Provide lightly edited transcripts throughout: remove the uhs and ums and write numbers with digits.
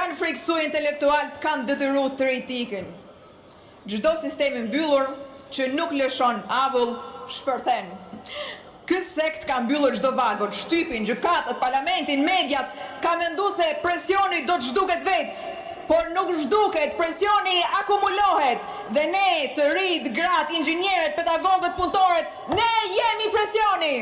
Kanë frikësu intelektualët, kanë detyru të rinjtë të ikin. Çdo sistem i mbyllur që nuk lëshon avull, shpërthen. Ky sekt ka mbyllur çdo valvul, shtypin, gjykatat, parlamentin, mediat, ka mendu se presioni do të zhduket vetë, por nuk zhduket, presioni akumulohet dhe ne, të rinjtë, gratë, inxhinierët, pedagogët, punëtorët, ne jemi presioni!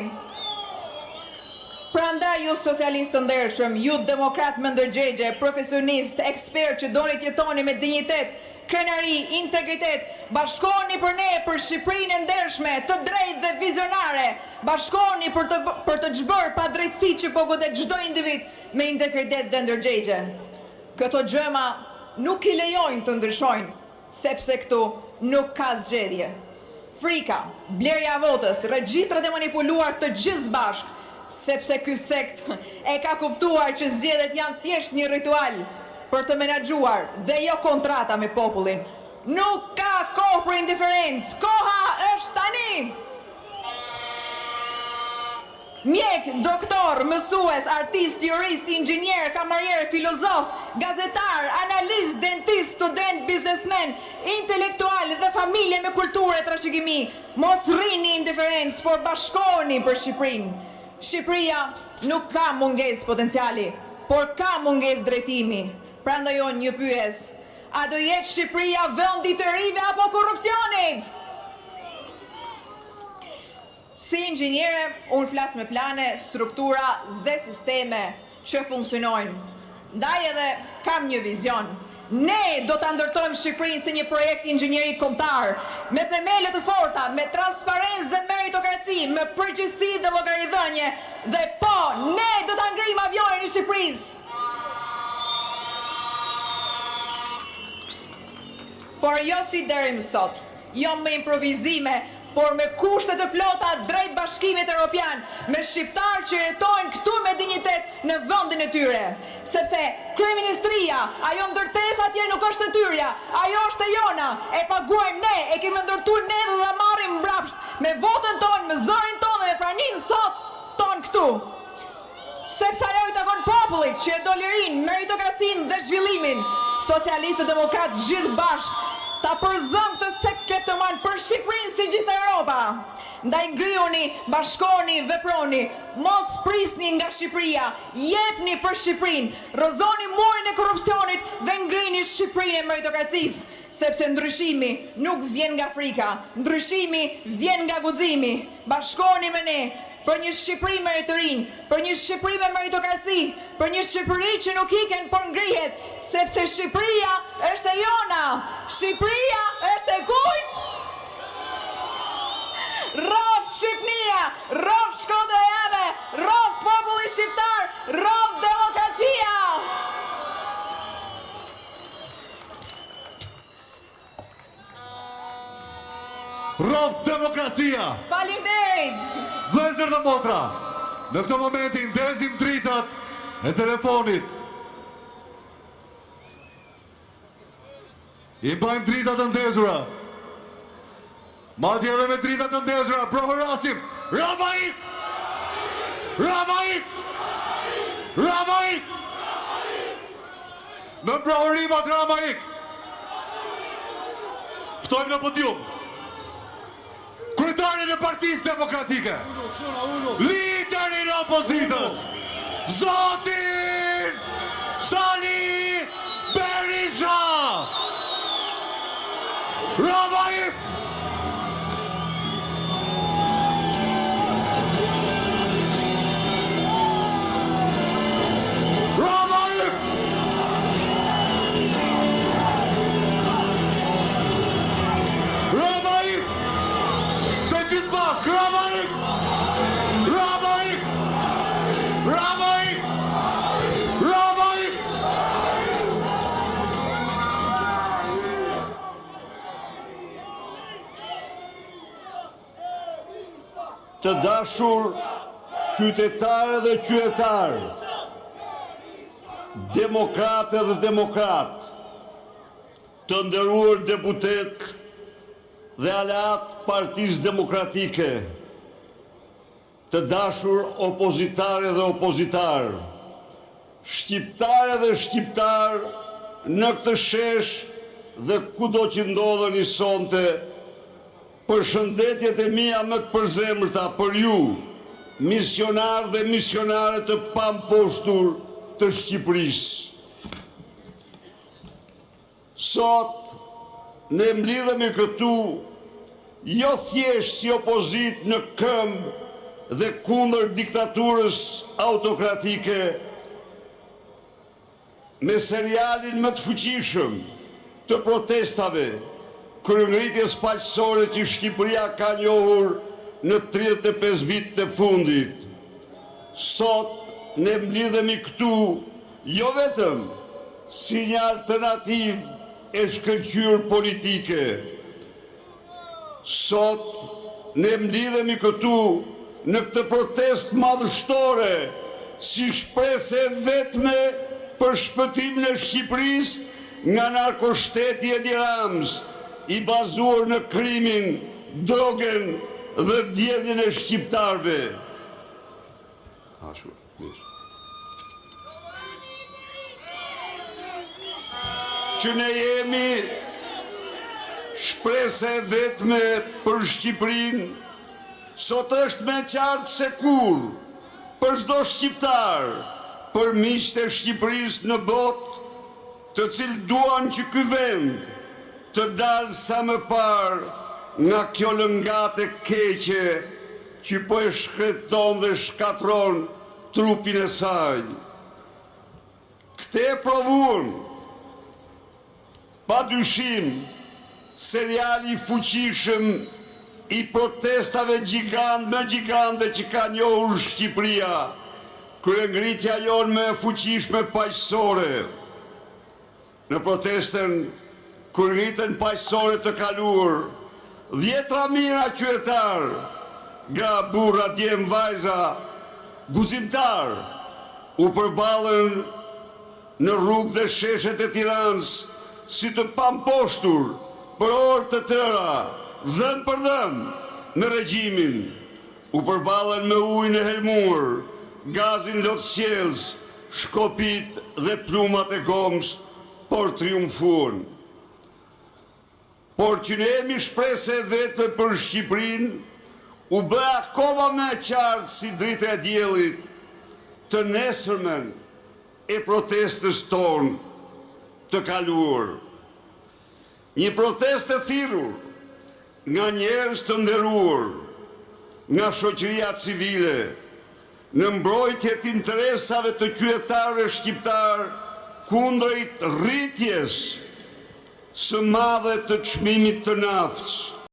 Prandaj ju socialistë të ndershëm, ju demokratë me ndërgjegje, profesionistë, ekspertë që doni të jetoni me dinjitet, krenari, integritet, bashkohuni për ne, për Shqipërinë e ndershme, të drejtë dhe vizionare, bashkohuni për të për të zhbërë padrejtësitë që po godet çdo individ me integritet dhe ndërgjegje. Këto gjëma nuk i lejojnë të ndryshojnë. Sepse këtu nuk ka zgjedhje. Frika, blerja e votës, regjistrat e manipuluar të gjithë bashkë, sepse ky sekt e ka kuptuar që zgjedhjet janë thjesht një ritual për të menaxhuar dhe jo kontrata me popullin. Nuk ka kohë për indiferencë, koha është tani! Mjek, doktor, mësues, artist, jurist, inxhinier, kamarier, filozof, gazetar, analist, dentist, student, biznesmen, intelektual dhe familje me kulturë e trashëgimi, mos rrini indiferencë, por bashkohuni për Shqipërinë. Shqipëria nuk ka mungesë potenciali, por ka mungesë drejtimi. Prandaj unë ju pyes, a do jetë Shqipëria vendi i të rinjve apo korrupsionit? Si inxhiniere, unë flas me plane, struktura dhe sisteme që funksionojnë. Ndaj edhe kam një vizion. Ne do ta ndërtojmë Shqipërinë si një projekt inxhinieri kombëtar, me themele të forta, me transparencë dhe meritokraci, me përgjegjësi dhe llogaridhënie, dhe po, ne do ta ngrijmë avionin e Shqipërisë! Por jo si deri më sot, jo me improvizime, por me kushte të plota drejt Bashkimit Europian, me shqiptarë që jetojnë këtu me dinjitet në vendin e tyre. Sepse kryeministria, ajo ndërtesë atje nuk është e tyrja, ajo është e jona, e paguajmë ne, e kemi ndërtuar ne dhe do ta marrim mbrapsht me votën tonë, me zërin tonë dhe me praninë sot tonë këtu. Sepse ajo i takon popullit që e do lirinë, meritokracinë dhe zhvillimin. Socialistë e demokratë gjithë bashkë ta përzëmë këtë sekt kleptoman për Shqipërinë si gjithë Europa. Ndaj ngrihuni, bashkohuni, veproni. Mos prisni nga Shqipëria, jepni për Shqipërinë, rrëzoni murin e korrupsionit dhe ngrini Shqipërinë e meritokracisë, sepse ndryshimi nuk vjen nga frika, ndryshimi vjen nga guximi. Bashkohuni me ne për një Shqipëri me të rinj, për një Shqipëri me meritokraci, për një Shqipëri që nuk ikën, por ngrihet, sepse Shqipëria është e jona! Shqipëria është e kujt? Rroftë Shqipnia! Rroftë Shkodra jame! Rroftë populli shqiptar! Rroftë demokracia! Rroftë demokracia! Faleminderit! Vëllezër dhe motra, në këtë moment i ndezim dritat e telefonit. I mbajmë dritat të ndezura. Madje edhe me dritat të ndezura, brohorasim, Rama ik! Rama ik! Rama ik! Në brohorimat Rama ik! Ftojmë në podium kryetarin e Partisë Demokratike, liderin e opozitës, zotin Sali Berisha! Rama ik! Rama ik! Rama ik! Të gjithë bashkë, Rama ik! Rama ik! Rama ik! Rama ik! Të dashur qytetare dhe qytetarë, demokrate dhe demokratë, të nderuar deputetë dhe aleatë të Partisë Demokratike, të dashur opozitare dhe opozitarë. Shqiptare dhe shqiptarë në këtë shesh dhe kudo që ndodheni sonte, përshëndetjet e mia më të përzemërta për ju, misionarë dhe misionare të pamposhtur të Shqipërisë. Sot ne mblidhemi këtu jo thjesht si opozitë në këmbë dhe kundër diktaturës autokratike, me serialin më të fuqishëm të protestave, kryengritjes paqësore që Shqipëria ka njohur në 35 vitet e fundit. Sot ne mblidhemi këtu jo vetëm si një alternativë e shkëlqyer politike. Sot ne mblidhemi këtu në këtë protestë madhështore si shpresë e vetme për shpëtimin e Shqipërisë nga narkoshteti i Edi Ramës, i bazuar në krimin, drogën dhe vjedhjen e shqiptarëve. Ashtu, mirë. Që ne jemi shpresa e vetme për Shqipërinë, sot është më e qartë se kurrë për çdo shqiptar, për miqtë e Shqipërisë në botë, të cilët duan që ky vend të dalë sa më parë nga kjo lëngatë e keqe që po e shkreton dhe shkatërron trupin e saj. Këtë e provuan, pa dyshim, seriali i fuqishëm i protestave gjigant më gjigante që ka njohur Shqipëria, kryengritja jonë më e fuqishme paqësore. Në protestën kryengritjen paqësore të kaluar, dhjetra mijëra qytetarë, gra, burra, djem, vajza, guximtarë, u përballën në rrugë dhe sheshet e Tiranës si të pamposhtur për orë të tëra, dhëmbë për dhëmbë, me regjimin. U përballën me ujin e helmuar, gazin lotsjellës, shkopinjtë dhe plumbat e gomës, por triumfuan. Por që ne jemi shpresa e vetme për Shqipërinë, u bë akoma më e qartë si drita e diellit të nesërmen e protestës tonë të kaluar. Një protestë e thirrur nga njerëz të nderuar, nga shoqëria civile, në mbrojtje të interesave të qytetarëve shqiptarë kundrejt rritjes së madhe të çmimit të naftës.